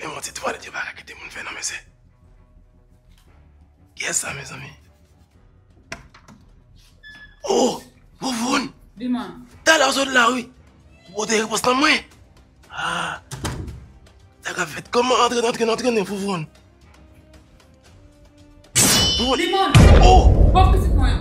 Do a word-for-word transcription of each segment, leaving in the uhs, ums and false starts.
Yon ti twalèt yo pa ka kite moun fè non, mesye. Kiyès sa, mezanmi? Oh! Vouvoun! Di mwen. Talè w sot la, wi. Ou pote repons nan mwen. Ah! Sa ka fèt. Kòman antre, antre, antre, antre, Vouvoun? Vouvoun. Di mwen. Oh! Bon, pitit mwen.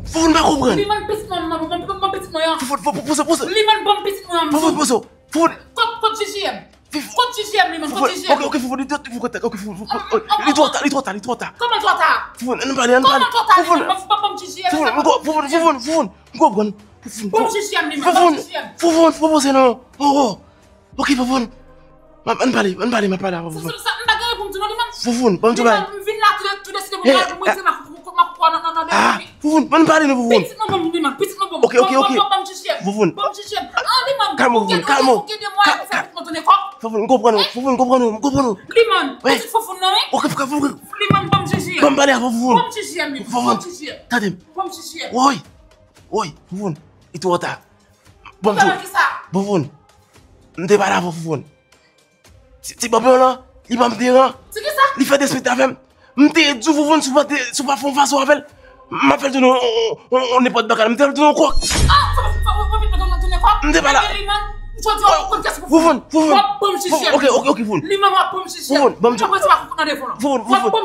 Vouvoun, m pa konprann. Di mwen, pitit mwen, mwen, mwen, mwen, pitit mwen. Vouvoun, Vouvoun, poze, poze. Di mwen, bon, pitit mwen. Vouvoun, poze. Vouvoun. Kot, kot J J M? Kot J J M li menm? Kot J J M? Ok, ok, Foufoun, li twò, li twò ta, ok, Foufoun, Foufoun, li twò ta, li twò ta, li twò ta. Kòman twò ta? Foufoun, ann pale, ann pale. Kòman twò ta li menm? Ban m J J M. Foufoun, m ko-, Foufoun, Foufoun, Foufoun, m konprann. Foufoun. Ban m J J M li menm, ban m J J M. Foufoun, Foufoun, Foufoun, se non. Oh, oh. Ok, Foufoun. Ann pale, ann pale, m ap pale avè w, Foufoun. Sa, sa, m pa gen pou m di non li menm. Foufoun, ban m di w bagay. M vin la tou de, tou de site pou mwen, pou mwen di m ap, m ap, m ap, nan, nan, nan, nan, Ah, Foufoun, ban m pale non, Foufoun. Pitit mwen ban m li menm, pitit mwen ban m. Ok, ok, ok. Ban m J J M. Foufoun. Ban m J J M. Ah, li menm. Kalme w, Foufoun, kalme w. Ou gen de mwa pou fè tout mwen tounen kòb. Foufoun, m konprann ou, Foufoun, m konprann ou, m konprann ou. Li menm. Pitit Foufoun nan, wi. Ok, Foufoun. Li menm, ban m J J M. Ban m pale avè w, Foufoun. Ban m J J M li. Foufoun. Ban m J J M. Tande m. Ban m J J M. Woy. Woy, Foufoun. Li twò ta. Bon, Foufoun. Bon, Foufoun. M te pale avè w, Foufoun. Ti, ti bòbyon lan, li ban m deran. Ti kisa? Li fè despit avè m. M te di w, Foufoun, si w pa te, si w pa fè yon fason avè l, m ap fè l tounen yon, yon, yon, yon nenpòt bagay. M te fè l tounen yon kòk. Ah, fò, fò, fò, fò, fò, fò, tounen kòk? M te pale. Foufoun, Foufoun. Foufoun, Foufoun. Ok, ok, ok, Foufoun. Foufoun, ban m di. Foufoun, Foufoun.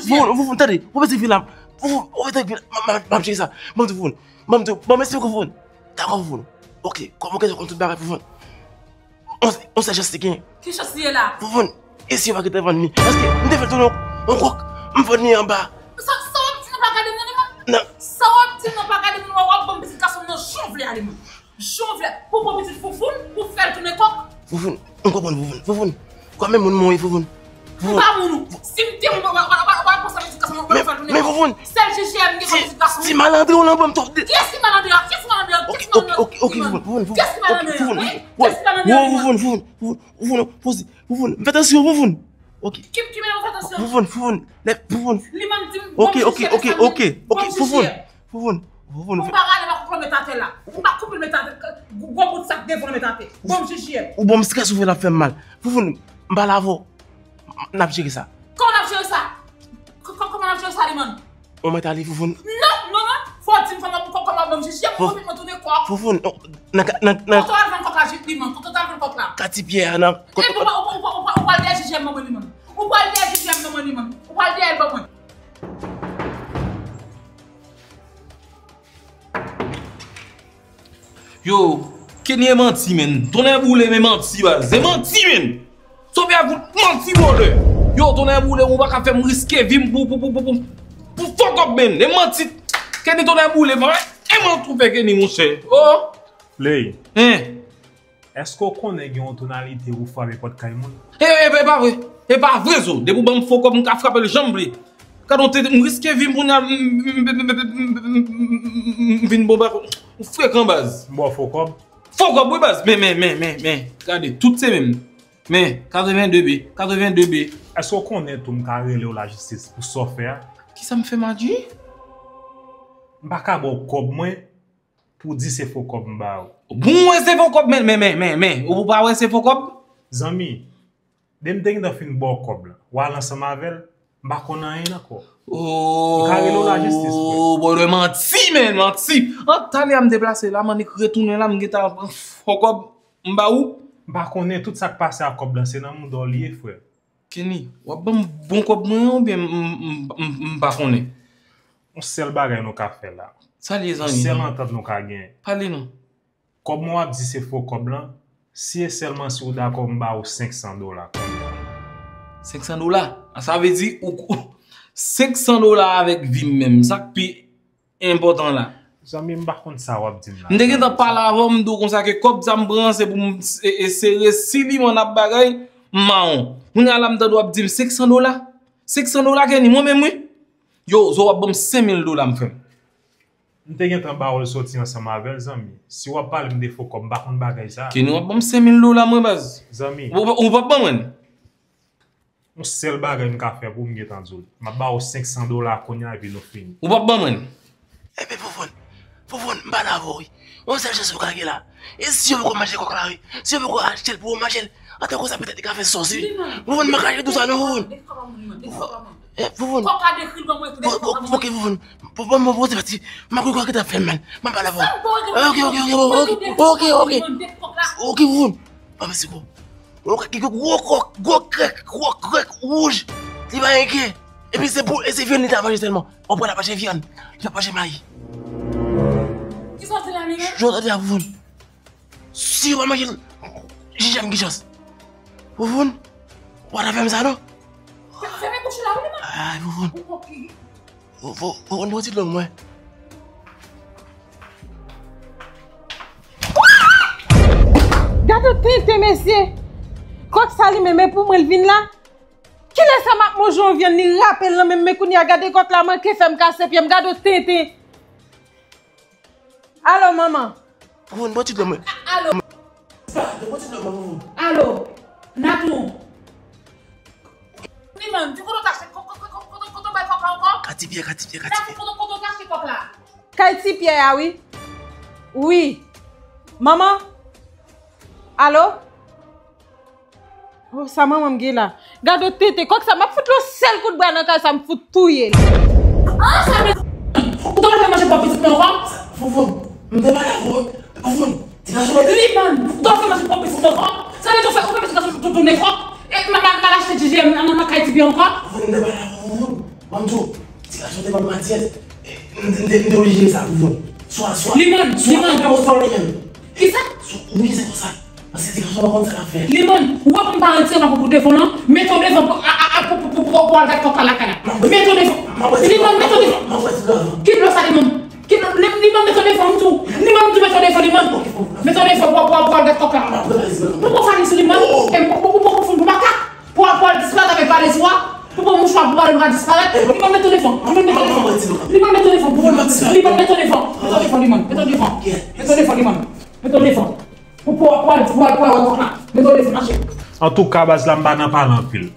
Foufoun, Foufoun, tande. Ou pa bezwen vin la. Foufoun, ou pa bezwen vin la. M ap, m ap, m ap cheke sa. Ban m di, Foufoun. Ban m esplike w, Foufoun. Dakò, Foufoun. Ok, kòm ou gentan konn tout bagay, Foufoun. On, on sèl chans li genyen. Ki chans li ye la? Foufoun, e si yo pa gentan vann li? Paske m te fè l tounen yon, yon kòk, m vann li anba. Sa, sa w ap di nan pa gade m nan, li menm? Nan. Sa w ap di nan pa gade m nan, w ap ban m pitit gason m nan jan w vle a, li menm. Jan w vle. Pou pran pitit Foufoun, pou fè l tounen kòk. Foufoun, m konprann Foufoun. Foufoun, kòman moun mwen ye, Foufoun? M pa moun ou. Si m te moun, w ap, w ap, w ap, w ap pran sa pitit gason m nan, w ap fè l tounen kòk. Men, men Foufoun, sèl J J M gen kòm pitit gason m nan. Ti malandren w lan ban m twòp de. Kiyès ki malandren an? Kiyès ki malandren an? Kiyès ki malandren an? Ok, ok, ok, Foufoun, Foufoun, Foufoun. Kiyès ki malandren an? Kiyès ki malandren an? Foufoun, Foufoun, Foufoun, Foufoun, Foufoun, m fè tansyon, Foufoun. Ok. Ki, ki mèt fè tansyon? Foufoun, Foufoun, lè, Foufoun. Li menm di m, ok, ok, ok, ok, ok, Foufoun, Foufoun, Foufoun. Ou pa rale m ak koupe met atè la. Ou pa koupe met atè, gwo bout sa k devan met atè. Ban m J J M. Ou ban m strès, ou fè l ap fè m mal. Foufoun, m pale avè w. N ap jere sa. Kòman n ap jere sa? Kò-, kò-, kòman n ap jere sa, li menm? Ou mèt ale, Foufoun. Non, non, non. Fò w di m kòman, kò-, kòman ban m J J M, pou mwen tounen kòk. Foufoun, nan, nan, nan. Kote w al vann kòk la, Jip, li menm? Kote w al vann kòk la? Kati Pyè a, nan. E, ou, ou, ou, ou, ou pral dèyè J J M ban mwen li menm. Ou pral dèyè J J M ban mwen li menm. Ou pral dèyè l ban mwen. Yo, Kenny e manti, menn. Tonnè boule, men manti, baz. E manti, menn. Sovè a fout manti, brother. Yo, tonnè boule, ou pa ka fè m riske vi m pou, pou, pou, pou, pou, pou fo kòb, menn. E manti. Kenny, tonnè boule, man. E manti ou fè Kenny, monchè. Oh. Ley. Hein. Èske w konnen gen yon tonalite pou frape pòt kay moun? E, e, e pa vre. E pa vre, zo. Depi w ban m fo kòb, m ka frape l jan m vle. Gade yon tete, m riske vi m kounye a, m, m, m vin bon bak. Ou frekan, baz. M ba w fo kòb? Fo kòb, wi, baz. Men, men, men, men, men. Gade, tout se menm. Men, katrevenn de B, katrevenn de B. Èske w konnen tou m ka rele w lajistis pou sa w fè a? Kisa m fè, Madji? M pa ka ba w kòb mwen pou w di se fo kòb m ba w. Bon, wè se fo kòb, men, men, men, men, men. Ou pa wè se fo kòb? Zanmi, depi m te gentan fin ba w kòb la, w al ansanm avè l, m pa konn anyen ankò. M ka rele w lajistis, frè. Oh, bòdè, manti, men, manti. Ant talè a m deplase la, m annik retounen la, m gentan pran fo kòb m ba ou. M pa konnen tout sa k pase ak kòb la, se nan mouda w li ye, frè. Kenny, w ap ban m bon kòb mwen an oubyen m, m, m, m, m pa konnen? Yon sèl bagay nou ka fè la. Sa l ye, zanmi? Yon sèl antant nou ka genyen. Pale non. Kòb mwen w ap di se fo kòb lan, si e sèlman si w dakò m ba w senk san dola kòb mwen. Senk san dola? A, sa vle di ou, ou, senk san dola avèk vi m menm. Sa k pi enpòtan la. Zanmi, m pa konn sa w ap di m la. M te gentan pale avè w, m di w konsa ke kòb sa m pran an, se pou m, e, e, sere si li man ap bagay, m mawon. Kounye a la m tande w ap di m senk san dola. Senk san dola, Kenny, mwen menm wi. Yo, zo w ap ban m senk mil dola, m frè m. M te gentan ba w l soti ansanm avè l, zanmi. Si w ap pale m de fo kòb, m pa konn bagay sa. Kenny, w ap ban m senk mil dola, mwen, baz. Zanmi. Ou, ou p ap ban mwen l? Yon sèl bagay m ka fè pou w, m gentan di w l. M ap ba w senk san dola kounye a epi nou fini. Ou p ap ban mwen l? Enben, Foufoun, Foufoun, m pale avè w, wi. Yon sèl chans ou ka gen la. E si yo poko manje kòk la, wi? Si yo poko achte l pou yo manje l, Atò konsa petèt li ka fè sòs wi. Foufoun, m pa ka jwe tou sa non, Foufoun. Eh, Foufoun. Kòk la dekri l ban mwen tou, dekri kòk la ban mwen. Ok, Foufoun. Bon, bon, bon, bon, se pati. M a kwè kòk ki t ap fè m mal. M a pale avè w. Ok, ok, ok, ok, ok, ok. Ok, Foufoun. Ban m siko. Ou ka gen gwo kòk, gwo krèk, gwo krèk wouj. Li pa gen ke. Epi se pou, e se vyann li ta manje sèlman. W ap wè l ap manje vyann. Li pa manje mayi. Kisa w di la menm? Jan w tande a, Foufoun. Si yo pa manje l, Jijèm gen chans. Foufoun, w pa ta fè m sa non. Fèmen bouch ou la wi, Limann. Ay, Foufoun. Ou kòk ki Foufoun, pran ti dlo mwen. Gade tenten, mesye. Kòk sa li menm, e pou mwen l vin la. Kilè sa m ap manje yon vyann, li rape l nan men m, men kounye a gade kòk la manke fè m kase pye m, gade tenten. Alo, manman. Foufoun, pran ti dlo mwen. Alo. Pran ti dlo mwen, Foufoun. Alo. Natou. Limann, di kote w kache, ko-, ko-, ko-, ko-, kote, kote w bay kòk la ankò? Kay Ti Pyè, kay Ti Pyè, kay Ti Pyè. Natou, kote, kote w kache kòk la? Kay Ti Pyè a, wi. Wi. Manman? Alo? Oh, sa manman m gen la. Gade tenten, kòk sa, m ap fout yon sèl kout bra nan kay sa, m fout touye l. Ah, sa vle di, ou t ap fè manje pou pitit mwen ankò? Foufoun, m te pale avè w. Foufoun, ti gason mwen. Limann, ou t ap fè manje pou pitit mwen ankò? Sa vle di ou fè, ou fè pitit gason m tounen kòk? E m al, m al achte J J M nan, nan, nan kay Ti Pyè ankò? Foufoun, m te pale avè w, Foufoun. Ban m di w, ti gason te ban m matyè. M te, m te, m te oblije sa, Foufoun. Swa, swa. Limann, swa, Limann. Swa, swa, Limann. Kisa? Swa, wi, se konsa. Paske ti gason pa konn sa l ap fè. Limann, ou wè pou m pa retire nan pou, pou defon nan, mete w devan pou, a, a, a, pou, pou, pou, pou, pou al gad kòk la lakay la. Mete w devan. Limann, mete w devan. Ki dlo sa, Limann? Ki dlo, Limann, mete w devan, m di w. Limann, m di w, mete w devan, Limann. Mete w devan pou, pou, pou al gad kòk la. Pou, pou fè li sou Limann. E pou, pou, pou, pou, pou makak. Pou, pou al disparèt avèk valezi w a. Pou, pou mouchwa pou ale, nou ka disparèt. Limann, mete w devan. Limann, mete w devan. Limann, mete w devan. Limann, mete w devan. Mete w devan, Limann. Mete w devan. Mete w devan, Limann. Mete w devan. Pou, pou, pou al, pou al, pou al wè kòk la. Mete w devan, mache. Antouka, baz la, m pa nan pale anpil.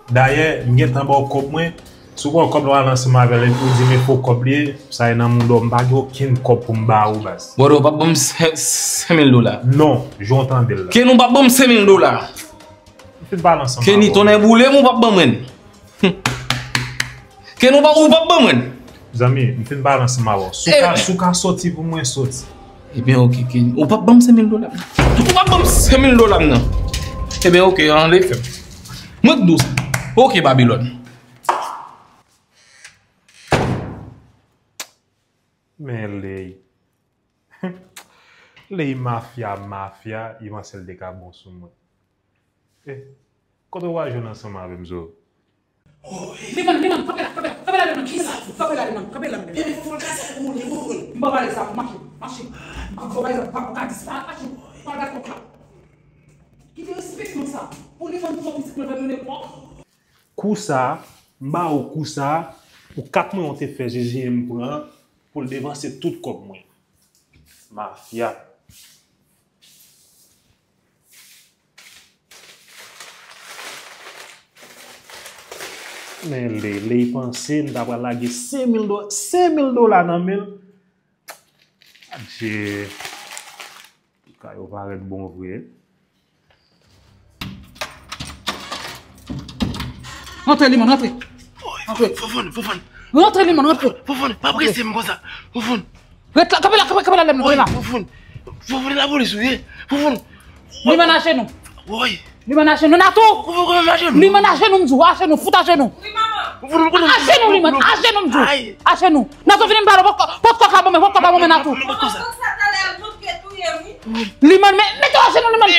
Dayè, m gentan ba w kòb mwen. Si w pran kòb la, w al ansanm avè l, epi w di m e fo kòb li ye, sa e nan mouda w, m pa gen okenn kòb pou m ba ou, baz. Bòdò, w p ap ban m sen-, senk mil dola? Non, jan w tande l la. Kenny, w p ap ban m senk mil dola? M fin pale ansanm avè w. Kenny, tonnè boule m, ou p ap ban mwen. Kenny, ou p ap, ou p ap ban mwen. Zanmi, m fin pale ansanm avè w. Si w ka, si w ka soti pou mwen, soti. Ebyen, oke, Kenny. Ou p ap ban m senk mil dola? Ou p ap ban m senk mil dola m nan? Ebyen, oke, ann ale fè m. Mwen k di w sa. Oke, Babilòn. Men Ley. Ley mafya, mafya, li panse l te ka bon sou mwen. Eh, kote w al jwenn ansanm avè m, Zo? Limann, Limann, kanpe la, kanpe la, kanpe la, Limann. Kisa? Kanpe la, Limann, kanpe la, Limann. Epi fò l kase ak moun, fò l. M pa pale sa, mache, mache. M ap fè w bagay sa, ou ka disparèt, mache. Ou al gad kòk la. Kite respè moun sa. Pou Limann, pou pitit mwen, pa tounen kòk. Kou sa, m ba ou kou sa, pou kat mwen ou te fè J J M pran, pou l devanse tout kòb mwen. Mafya. Men Ley, Ley panse m ta pral lage senk mil do-, senk mil dola nan men l. Adje. Ka yo parèt bon vre. Rantre, Limann, rantre. Rantre. Fofon, Fofon. Rantre, Limann, rantre. Fofon, pa prese m konsa. Fofon. Ret la, kanpe la, kanpe, kanpe la, Limann, kanpe la. Fofon. Fofon, e lapolis ou ye. Fofon. Limann, ajenou. Woy. Limann, ajenou. Natou. Fofon, ajenou. Limann, ajenou, m di w, ajenou, fout ajenou. Wi, manman. Fofon, m konnen. Ajenou, Limann, ajenou, m di w. Ay. Ajenou. Natou, vini m ba w, pot kòk la ban mwen, pot kòk la ban mwen, Natou. Manman, kòk sa talè ap montre touye m, wi. Limann, men, mete w ajenou, Limann.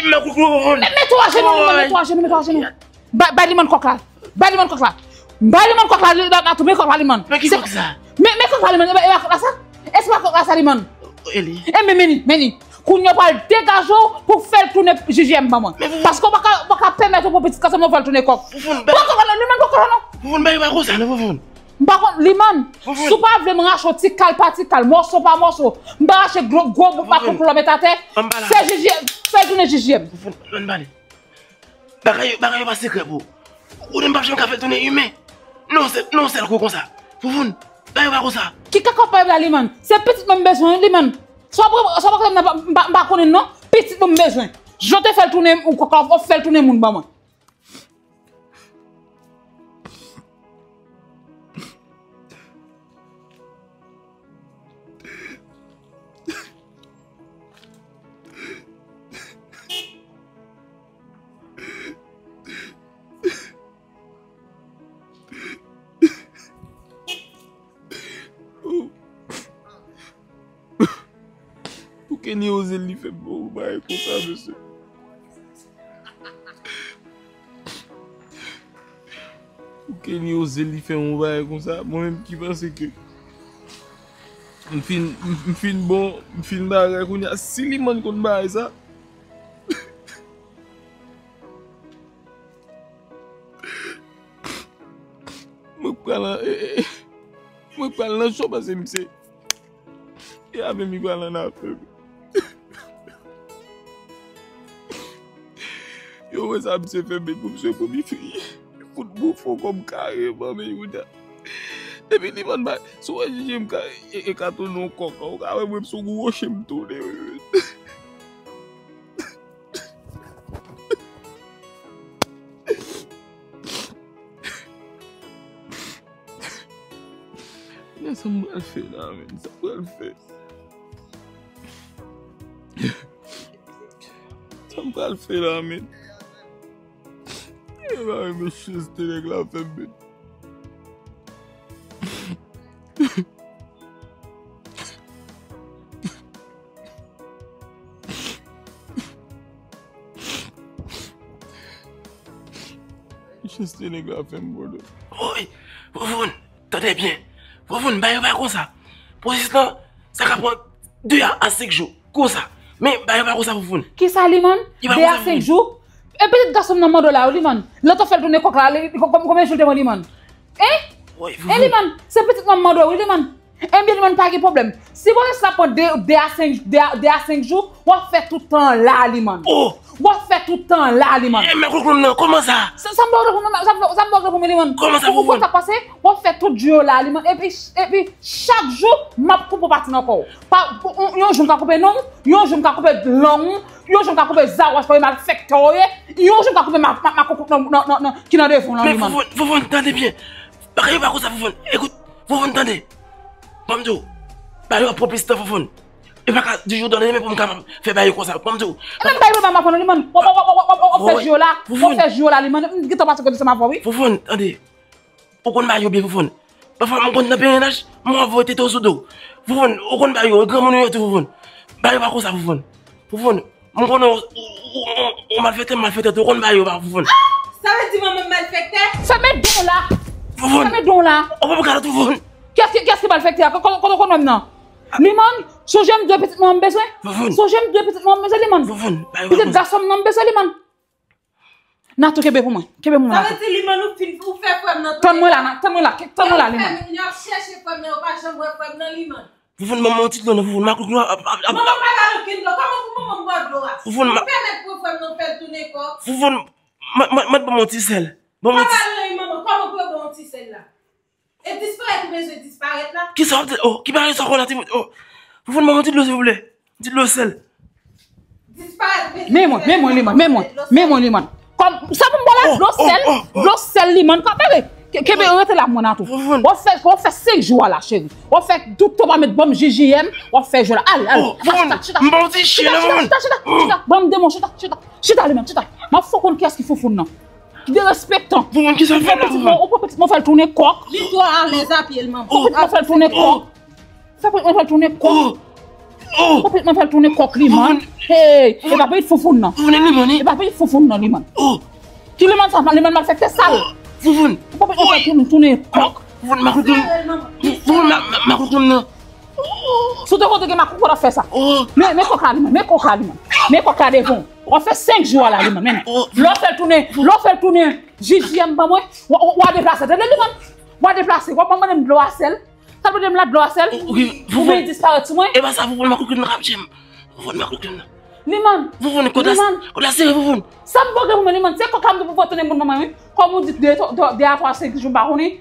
Mete w ajenou, Limann, mete w ajenou, mete w ajenou. Bay, bay Limann kòk la. Bay Limann kòk la. Bay Limann kòk la, Natou, men kòk la, Limann. Men ki kòk sa? Men, men kòk la, Limann. E, e, la sa? E se pa kòk la sa, Limann? E men, men li, men li. Kounye a w pral degaje w pou w fè l tounen J J M ban mwen. Paske w pa ka, w pa ka pèmèt ou pou pitit gason m nan fè l tounen kòk. Pran kòk la, Limann, pran kòk la, non. Fofon, bay, bay konsa, non, Fofon. M pa konn, Limann, si w pa vle m rache w ti kal pa ti kal, mòso pa mòso, m pa rache gwo, gwo bout makout pou l met atè, fè J J M, fè l tounen J J M. Fofon, ann pale. Bagay yo, bagay yo pa sekrè pou ou. Ou di m p ap janm ka fè l tounen imen. Non, se, non, sèl kou konsa. Fofon, bagay yo pa konsa. Ki kaka w ap pale la, Limann? Se pitit mwen m bezwen, Limann. Sa w ap, sa w ap, m pa, m pa, m pa konnen non. Pitit mwen m bezwen. Jan w te fè l tounen, ou, ou, ou fè l tounen moun ban mwen. Pou Kenny oze li fè bon bagay konsa, mesye. Pou Kenny oze li fè yon bagay konsa, mwen menm ki panse ke m fin, m fin bon, m fin bagay kounye a, si Limann konn bagay sa, mwen pral an, e, e, e, mwen pral nan cho pase misye. E avè m li pral an afè. Yo wè sa misye fè, men pou misye pran mi fi. Fout boufon kòm kare ban men Youda. Epi li vann bay. Si w wè J J M ka, e, e ka tounen yon kòk, ou ka wè mwen sou gwo woche m tounen, wi. Men sa m pral fè la, men. Sa m pral fè. Sa m pral fè la, men. E ba, men, mechanste nèg la fè m, men. Mechanste nèg la fè m, bro. Woy, Foufoun, tande byen. Foufoun, bagay yo pa konsa. Pwosès lan, sa ka pran de a, a senk jou. Konsa. Men, bagay yo pa konsa, Foufoun. Kisa, Limann? Li pa konsa, Foufoun. De a senk jou? E pitit gason m nan mande w la, wi, Limann. Lè w t ap fè l tounen kòk la, li, li, kon-, konbyen jou l te pran, Limann? Hein? Woy, Foufoun. Hein, Limann? Se pitit mwen m mande w, wi, Limann. Ebyen, Limann, pa gen pwoblèm. Si pwosès la pran de, de a senk, de a, de a senk jou, w ap fè tout tan an la, Limann. Oh! W ap fè tout tan an la, Limann. E, men kokoum nan, kòman sa? Sa, sa m ba w pou mwen, sa, sa m ba w pou mwen, Limann. Kòman sa, Foufoun? Ou konn sa k pase? W ap fè tout jou yo la, Limann. Epi, epi chak jou, m ap koupe w pati nan kò w. Pa, yon, yon jou m ka koupe non w, yon jou m ka koupe lang w, yon jou m ka koupe zawòch paske malfektè w ye, yon jou m ka koupe ma, ma, makoukout nan, nan, nan, nan, ki nan devan w lan, Limann. Men Foufoun, Foufoun, tande byen. Bagay yo pa konsa, Foufoun. Ekout, Foufoun, tande. Ban m di w, bagay yo ap pran plis tan, Foufoun. E pa ka di jou done men pou m kapab fè bagay konsa. Ban m di w. E menm bagay yo pa m aprann, Limann. W ap, w ap, w ap, w ap, w ap fè jou yo la. W ap fè jou yo la, Limann. M gentan pase kote sa m ap fè, wi. Foufoun, tande. Ou konn bagay yo byen, Foufoun. Pafwa, m konn nan pèlerinaj, m wè voye tete w sou do. Foufoun, ou konn bagay yo, granmoun ou ye tou, Foufoun. Bagay yo pa konsa, Foufoun. Foufoun, m konnen w, w, w, w, w malfektè, malfektè tou, ou konn bagay yo pa, Foufoun. Sa vle di manman m malfektè? Fèmen don la. Foufoun. Fèmen don la. Ou pa gade, Foufoun. Kiyès ki, kiyès ki malfektè a? Kote, kote, kote w konn wè m nan? Limann, sonje m dwe pitit mwen m bezwen. Foufoun. Sonje m dwe pitit mwen m bezwen, Limann. Foufoun, bagay yo pa konsa. Pitit gason m nan m bezwen, Limann. Natou, kenbe pou mwen. Kenbe pou mwen, Natou. Sa vle di, Limann, ou fin, ou fè frè m nan tounen kòk. Tann mwen la, tann mwen la, tann mwen la, Limann. Y ap chèche frè m nan, yo pa janm wè frè m nan, Limann. Foufoun, ban mwen yon ti dlo non, Foufoun. Makout dlo ap, ap, ap. Manman pa ba l okenn dlo. Kòman pou manman m ba w dlo a? Foufoun, ou pèmèt pou frè m nan fè l tounen kòk. Foufoun, mèt, mèt, mèt ban mwen yon ti sèl. Ban mwen yon ti. Pa ba l anyen, manman. Kòman pou yo ba w yon ti sèl la? E disparèt ou bezwen disparèt la? Kisa w ap di? Oh, ki bagay sa w konn la, timoun? Oh, Foufoun, ban mwen yon ti dlo, silvouplè. Ti dlo sèl. Disparèt, men mwen, men mwen, Limann, men mwen, men mwen, Limann. Kòm, sa pou m ba w la, dlo sèl, dlo sèl, Limann, kòm bebe. Ke-, kenbe, rete la, mwen, Natou. W ap fè, w ap fè senk jou a la, cheri. W ap fè tout tan, w ap met ban m J J M, w ap fè jou la. Ale, ale. Chita, chita, chita. Chita, chita, chita, chita. Ban m de mo, chita, chita. Chita, Limann, chita. M ap fè w konn kiyès ki Foufoun nan. Derespektan. Foufoun, kisa w fè la, Foufoun? Ou pran pitit mwen, ou fè l tounen kòk. Li twò alèz a pye l, manman. Ou pran pitit mwen, ou fè l tounen kòk. Sa pou mwen fè l tounen kòk. Oh! Oh! Sa pou mwen fè l tounen kòk, Limann. Foufoun. Hey, e pa pitit Foufoun nan. Foufoun, e Limann, wi. E pa pitit Foufoun nan, Limann. Oh! Ki Limann sa, Limann malfektè sal. Oh! Foufoun. Ou pa pitit mwen fè l tounen, tounen kòk. Foufoun, makout mwen. Foufoun, ma, ma, makout mwen nan. Si w te konn te gen makout, w t ap fè sa. Oh! Men, men kòk la, Limann. Men kòk la, Limann. Men kòk la devan w. W ap fè senk jou a la, Limann. Men, men. Oh! Lè w fè l tounen, lè w fè l tounen J J M ban mwen, w, w, w a deplase. Tande, Limann. W a deplase. W ap mande m dlo a sèl. Sa l mande m la dlo a sèl? Ok, Foufoun. Oubyen disparèt sou mwen? E pa sa, Foufoun, makout mwen nan k ap tchè m. Foufoun, makout mwen nan. Limann. Foufoun, kòd la, kòd la sere, Foufoun. Sa m pran pou mwen, Limann, se kòk la m te pou fè tounen moun ban mwen, wi. Kòm ou di, de, de, de a twa senk jou, m pa konnen.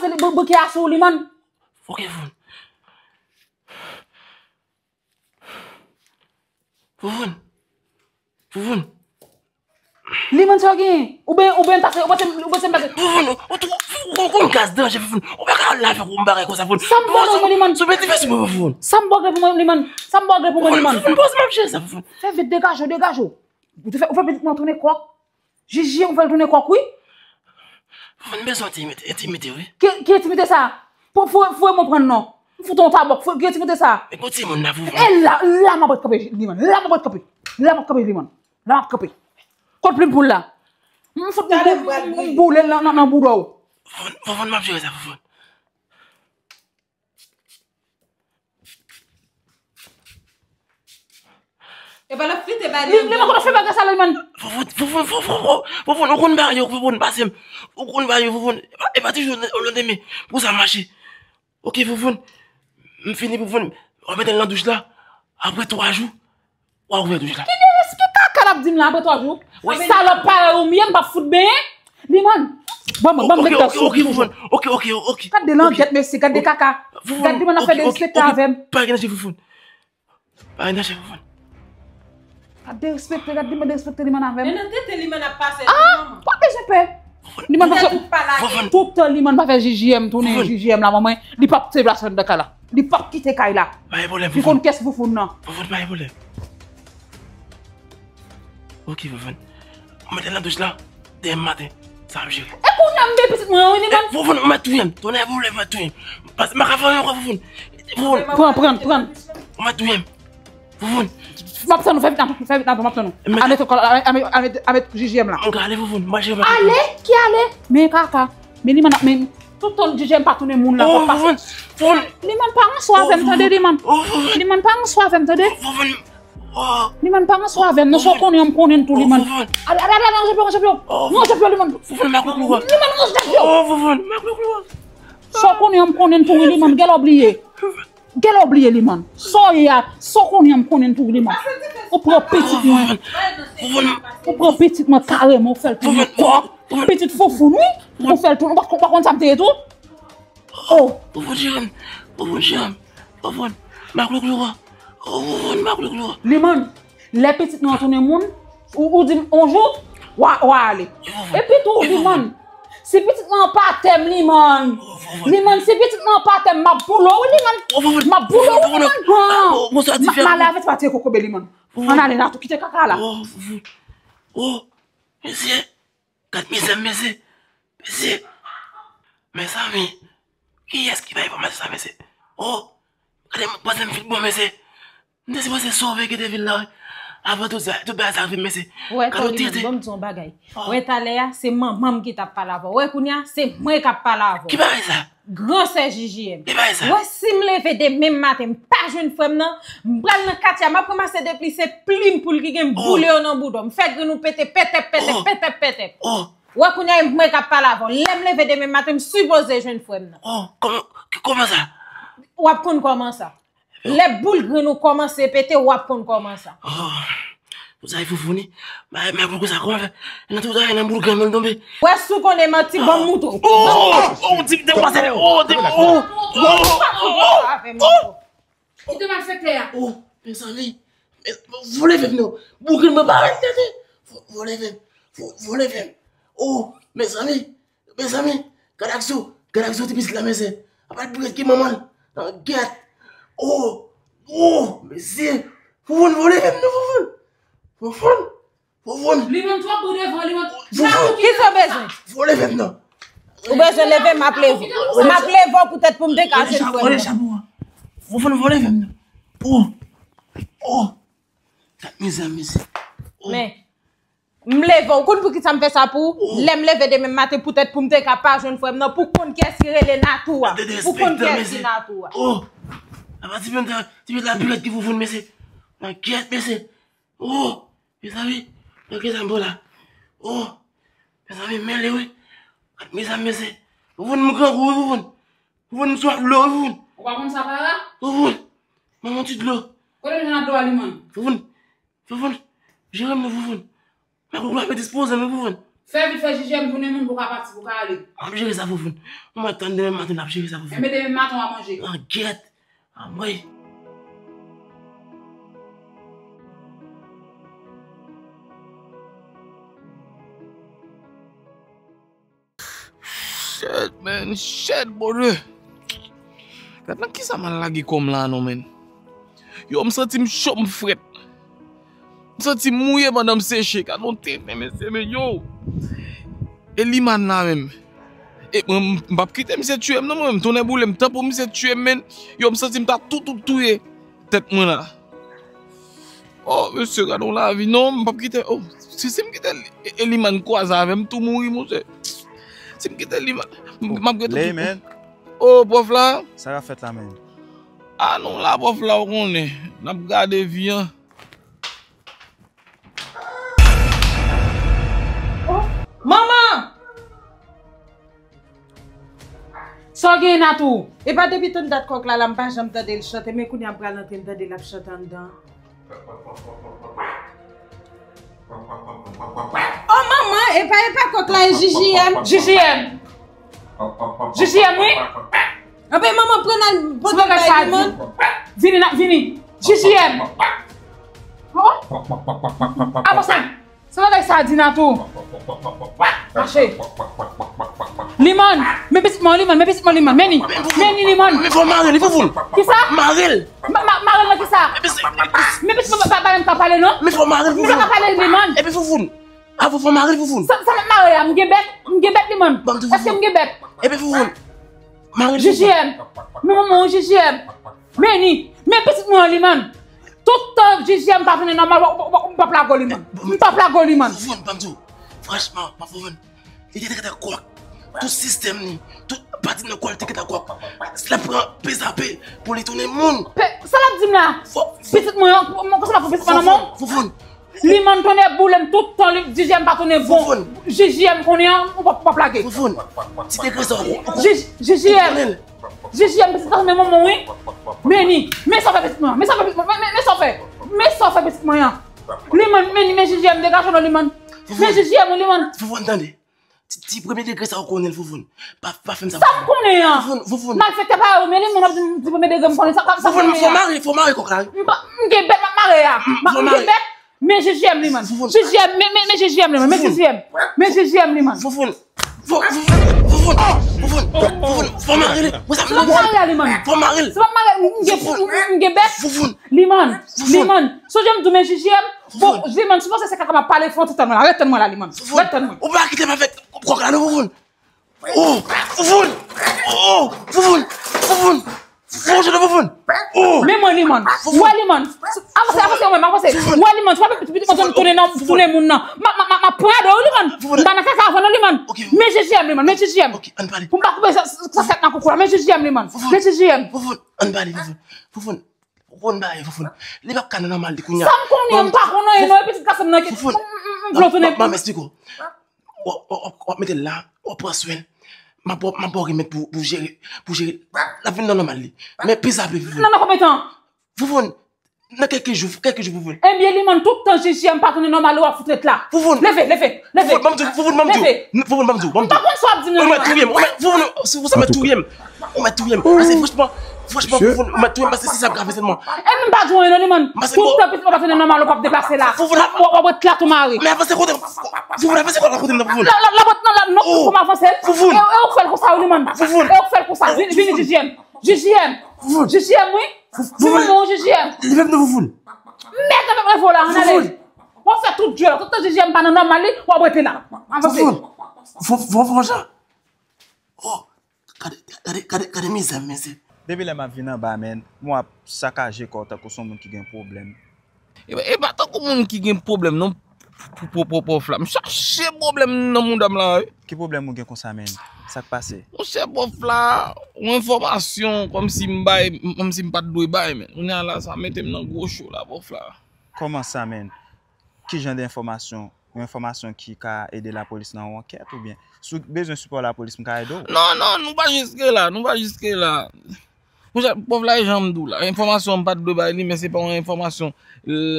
pase bouke a sou li, man. Ok, Foufoun. Foufoun. Foufoun. Limann, sa w genyen? Oubyen, oubyen m pase, ou panse, ou panse m pase? Foufoun, ou, ou, ou, ou konn gaz danje, Foufoun. Ou pa ka lave yon bagay konsa, Foufoun. Sa m bò pou mwen, Limann? Sou peti fè sou mwen, Foufoun. Sa m bò pou mwen, Limann? Sa m bò pou mwen, Limann? Foufoun, poz m ap jere sa, Foufoun. Fè vit, degaje w, degaje w. Ou te fè, ou fè pitit mwen tounen kòk. Jiji, ou fè l tounen kòk, wi. Foufoun, bezwen entimite, entimite, wi. Ki, ki entimite sa? Pou, pou, pou mwen pran non. M fout yon tabòk, fou, ki entimite sa? E kote moun la, Foufoun? E la, la m ap ret kanpe, Limann. La m ap ret kanpe. La m ap kanpe, Limann. La m ap kanpe. Kot plim pou l la? M fout m boule l nan, nan, nan bouda w. Foufoun, Foufoun, m ap jere sa, Foufoun. Epa l ap flite bay li. Li, li pa konn fè bagay sa, Limann. Foufoun, Foufoun, Foufoun, Foufoun, ou konn bagay yo, Foufoun, pase m. Ou konn bagay yo, Foufoun. Epa, epa toujou ou leve men pou sa mache. Ok, Foufoun. M fini, Foufoun. W ap mete l nan douch la. Apre twa jou, w a ouvè douch la. Ki derespè kaka l ap di m la apre twa jou? Wi. Salòp parèy ou m ye, m p ap fout benyen. Limann, ban m, ban m. Ok, ok, ok, Foufoun. Ok, ok, ok. Gad de langèt, mesye, gad de kaka. Gad Limann ap fè derespekte avè m. Pa gen danje, Foufoun. Pa gen danje, Foufoun. Gad derespekte, gad Limann derespekte Limann avè m. E nan tete Limann ap pase. Ah, pa bezwen pè. Limann pa fè tout tan Limann pa fè J J M tounen, J J M la, manman, li p ap deplase anndan kay la. Li p ap kite kay la. Pa gen pwoblèm, Foufoun. Li konn kiyès Foufoun nan. Foufoun, pa gen pwoblèm. Ok, Foufoun. Ou mete l nan douch la. Demen maten, sa ap jere. E kounye a m gen pitit mwen an, wi, Limann. Foufoun, ou mèt touye m. Tonnè boule, ou mèt touye m. Pas, m pa ka fè anyen ankò, Foufoun. Foufoun. Pran, pran, pran. Ou mèt touye m. Foufoun. M ap tann ou, fè vit la, fè vit la, m ap tann ou. A met kòl, a met, a met, a met J J M la. Mwen ka ale, Foufoun, m pa jere bagay. Ale? Ki ale? Men kaka. Men Limann ap, men tout tan J J M pa tounen moun la. Oh, Foufoun, Foufoun. Limann pa ranse avè m, tande, Limann. Oh, Foufoun. Limann pa ranse avè m, tande. Foufoun. Oh. Limann pa ranse avè m, non, sa w konnen an, m konnen l tou, Limann. Oh, Foufoun. Ale, ale, ale, ale, ranje pye w, ranje pye w. Oh, Foufoun. Ranje pye w, Limann. Foufoun, maklouklou a. Limann, ranje pye w. Oh, Foufoun, maklouklou a. Sa w konnen an, m konnen l tou, wi, Limann, gèlè w bliye. Gèlè w bliye, Limann. Sa w ye a, sa w konnen an, m konnen l tou, Limann. Ou pran pitit mwen. Ou pran pitit mwen kareman, ou fè l tounen kòk. Pitit Foufoun, wi. Ou fè l tounen, ou pa, ou pa konn sa m te ye tou? Oh. Foufoun, jere m. Foufoun, jere m. Foufoun, maklouklou a. Oh, Foufoun, maklouklou a. Limann, lè pitit nou an tounen moun, ou, ou di m yon jou, w a, w a ale. Epi tou, Limann, si pitit mwen an pa atè m, Limann. Limann, si pitit mwen an pa atè m, m ap boule w, wi, Limann. M ap boule w, wi, Limann. M a lave ti pati kokobe, Limann. Ann ale la tou, kite kaka la. Oh, mesye, gad mizè m, mesye. Mesye, mezanmi, kiyès ki bay enfòmasyon sa, mesye? Oh, gade m, panse m fin bon, mesye. M te sipoze sove kite vil la, wi. Avan tout sa, tout bagay sa rive m, mesye. Ou wè, Tony, ban m di w yon bagay. Ou wè talè a, se manman m ki t ap pale avè w. Ou wè kounye a, se mwen k ap pale avè w. Ki bagay sa? Gran sè J J M. Ki bagay sa? Ou wè si m leve demen maten, m pa jwenn frè m nan, m pral nan katye a, m ap ranmase depi se plim poul ki gen, m boule yo nan bouda w. M fè grenn ou pete, petèp, petèp, petèp, petèp. Ou wè kounye a, e mwen k ap pale avè w. Lè m leve demen maten, m sipoze jwenn frè m nan. Oh, kòman, kòman sa? W ap konn kòman sa. Lè boul grenn ou kòmanse pete, w ap konn kòman sa. Oh, pou sa e Foufoun, wi. Mwen, mwen, pou sa, kòman fè? Nan tout sa, nan boul grenn mwen tonbe. Wè, si w konnen manti, ban m moutre w. Oh, oh, oh, ti, ti, oh, oh, oh, oh, oh. Kite malfektè a. Oh, mezanmi. Fò leve m non. Boul grenn mwen pa rete. Fò, fò leve m. Fò, fò leve m. Oh, mezanmi. Mezanmi, gad ak zo, gad ak zo ti pitit la, mesye. Apa l pi rèd ke manman l. Nan gyèt. Oh, oh, mesye. Foufoun, fò leve m non, Foufoun. Foufoun, Foufoun. Li menm twòp pou devan, li menm. Foufoun. Kisa w bezwen? Fò leve m non. Ou bezwen leve m, m ap leve w. M ap leve w poutèt pou m te ka jwenn frè m nan. Foufoun, fò leve m non. Oh. Oh. Gad mizè, mesye. Oh. Men. M leve w. Ou konn poukisa m fè sa pou ou? Lè m leve demen maten, poutèt pou m te ka pa jwenn frè m nan, pou konn kiyès ki rele Natou a. Pou konn kiyès ki Natou a. Oh! Apa ti pita, ti pita la pi rèd ke Foufoun, mesye. Nan gyèt, mesye. Oh! Mezanmi, nan gyèt sa m pran la. Oh! Mezanmi, m mele wi. Mezanmi, mesye. Foufoun, m grangou wi, Foufoun. Foufoun, m swaf dlo wi, Foufoun. Ou pa konn sa, para? Foufoun, ban m yon ti dlo. Kote m jwenn dlo a, Limann? Foufoun, Foufoun, jere m non, Foufoun. Maklouklou ap dispoze m, Foufoun. Fè vit fè, J J M tounen moun pou w ka pati, pou w ka ale. M ap jere sa, Foufoun. Ou mèt tann demen maten, n ap jere sa, Foufoun. Enben demen maten w a manje. Nan gyèt. Anmwey. Shit, man, shit, Bondye. Gad nan kisa m al lage kò m la non, man. Yo, m santi m cho, m frèt. M santi m mouye pandan m seche. Gad yon tenten, mesye, men yo. E Liman la menm. E mwen, m p ap kite misye tiye m non, mwen menm. Tonnè boule m, tan pou misye tiye m, men. Yo, m santi m ta tou, tou touye tèt mwen la. Oh, mesye, gad yon lavi. Non, m p ap kite. Oh, si, si m kite Li-, e, e Liman kwaze avè m, m tou mouri, monchè. Si m kite Liman, m, m ap gen tout. Ley, man. Oh, pwòf la. Sa k ap fèt la, man? Ah, non, la, pwòf la, ou konnen. N ap gade vi an. Oh, manman! Sa w genyen, Natou? E pa depi tann dat kòk la, la, m pa janm tande l chante, men kounye a m pral antre, m tande l ap chante anndan. Oh, manman, e pa, e pa kòk la, e J J M. J J M. J J M, wi. Anben, manman, pran nan pote bagay sa di. Vini, vini. J J M. Oh. Avanse. Sa bagay sa di, Natou? Mache. Liman, men pitit mwen, Liman, men pitit mwen, Liman. Men ni, men ni, Liman. Men fò mare li, foufoun. Kisa? Mare l. Ma-, ma-, mare l nan kisa? Men pitit mwen pa, pa menm ka pale, non. Men fò mare l, foufoun. Men pa ka pale, Liman. Epi foufoun. Ah, fò, fò mare l, foufoun. Sa, sa m ap mare a, m gen bèt, m gen bèt, Liman. Èske m gen bèt? Epi foufoun. Mare l, foufoun. J J M. Men manman w, J J M. Men ni, men pitit mwen an, Liman. Tout tan J J M pa tounen nòmal, w, w, w, m p ap lage w, Liman. M p ap lage w, Liman. Foufoun, ban m di w. Franchman, pa foufoun. Li te, te, te kòk. Tout sistèm li, tout pati nan kò l te gentan kòk. L ap pran pezape pou li tounen moun. Pe-, sa l ap di m la? Fò-, pitit mwen an, mwen konsa m ap pran pitit mwen nan men w? Foufoun, foufoun. Liman tonnè boule m tout tan, li, J J M pa tounen bon. Foufoun. J J M konnen an, ou p ap, ou p ap lage. Foufoun, ti degre sa w, ou, ou, J-, J J M. Ou konnen l. J J M, pitit mwen, men manman w, wi. Men ni, men sa w fè pitit mwen, men sa w fè pitit mwen, men, men, men sa w fè. Men sa w fè pitit mwen an. Liman, men ni, men J J M, degaje w non, Liman. Men J J M, wi, Liman. Foufoun, tande. Ti, ti premye degre sa ou konnen l, foufoun. Pa, pa fè m sa. Sa m konnen an. Foufoun, foufoun. Malfektè parèy ou, men li, moun ap di m ti premye degre m konnen sa, sa, sa foufoun, fò mare, fò mare kòk la, wi. M pa, m gen bèt m ap mare a. M, m gen bèt. Men J J M, Liman. Foufoun. J J M, men, men, men J J M, Liman. Men J J M. Men J J M, Liman. Foufoun. Fò, foufoun, foufoun, foufoun, foufoun, fò mare li. Mwen sa m mare a, Liman. Fò mare l. Se pa mare, m gen, m, m gen bèt. Foufoun. Liman. Foufoun. Liman. Sonje m di w men J J M. Bon, Liman, si w panse se kaka m ap pale, fò w tann mwen la. Ret tann mwen la, Liman. Ret tann mwen. Ou pa kite m avèk kòk la non, foufoun. Oh, foufoun. Oh, foufoun. Foufoun. Foufoun, foufoun. Oh. Men mwen, Liman. Foufoun. Wè, Liman. Avanse, avanse, mwen, avanse. Foufoun. Wè, Liman, si w pa pitit mwen tounen nan, tounen moun nan. Ma, ma, ma, ma pran do, Liman. Foufoun. M pa nan kaka avè w non, Liman. Ok. Men J J M, Liman, men J J M. Ok, ann pale. Pou m pa koupe sa, sa, sa tèt nan koukou la. Men J J M, Liman. Foufoun. Men J J M. Foufoun, ann pale, foufoun. Foufoun, ba, foufoun. Li p ap ka nan nòmal li kounye a. Sa m konnen, m pa konnen, non, e pitit gason m nan ki, foufoun, m, m, m vle w tounen. M, m, m, m esplike w. W ap, w ap, w ap, w ap mete l la, w ap pran swen l. M ap, m ap ba w remèd pou, pou jere, pou jere. L ap vin nan nòmal li. Men pezape, foufoun. Nan, nan konbyen tan? Foufoun, nan kèlke jou, kèlke jou, foufoun. Ebyen, Liman, tout tan J J M pa tounen nòmal, w ap fout ret la. Foufoun. Leve, leve, leve. Foufoun, ban m di w, foufoun, ban m di w. Leve. Foufoun, ban m di w, ban m di w. M pa konn sa w ap di m nan, Liman. Ou mèt touye m, ou mèt, foufoun, si ou sa mèt touye m. Ou mèt touye m. Pase franchman, franchman, foufoun, ou mèt touye m, pase se sa m ka fè sèlman. E m pa di w anyen non, Liman. Tout tan pitit mwen pa tounen nòmal, ou p ap deplase la. Foufoun, w ap, w ap ret la tou mare. Men avanse kote m. Foufoun, avanse kote m, kote m nan, foufoun. La, la, la, non, non, pou m avanse. Foufoun. E, e ou k fè l konsa, wi, Liman. Foufoun. E ou k fè l konsa. Vini, vini, J J M. J J M. J J M, wi. Foufoun. J J M. Li menm nan foufoun. Mèt avèk revo la, ann ale. Foufoun. W ap fè tout djòl, tout tan J J M pa nan nòmal li, w ap rete la. Avanse. Foufoun. Fou, fou, fou, fou, oh, gade, gade, gade, gade mizè, mesye. Depi lè m ap vin anba, men, m w ap sakaje kò w tankou se yon moun ki gen pwoblèm. E pa, e pa tankou moun ki gen pwoblèm non, pou, pou, pou, pwòf la. M chache pwoblèm nan mouda m la, wi. Ki pwoblèm ou gen konsa, men? Sa k pase? Monchè, pwòf la, yon enfòmasyon kòmsi m bay, kòmsi m pa t dwe bay, men. Kounye a la, sa mete m nan gwo cho la, pwòf la. Kòman sa, men? Ki jan de enfòmasyon? Yon enfòmasyon ki ka ede lapolis nan yon ankèt oubyen? Si w bezwen sipò lapolis, m ka ede w. Non, non, nou pa jiske la, nou pa jiske la. Monchè, pwòf la, e jan m di w la, enfòmasyon an m pa t dwe bay li, men se pa yon enfòmasyon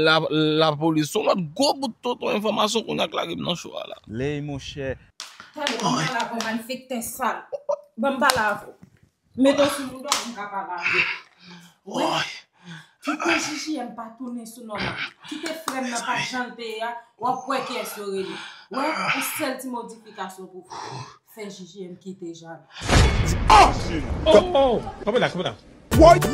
la, lapolis. Se yon lòt gwo bout tonton enfòmasyon kounye a k lage m nan cho a la. Ley, monchè. Tande, ban m pale avè w, malfektè sal. Ban m pale avè w. Mete w sou mouda w pou m ka pale avè w. Woy. Tout tan J J M pa tounen sou nòmal. Kite frè m nan pa jan l te ye a, w ap wè kiyès yo rele. Wè, yon sèl ti modifikasyon pou fè. Fè J J M kite Jean. Oh! Oh! Kanpe la, kanpe la. What?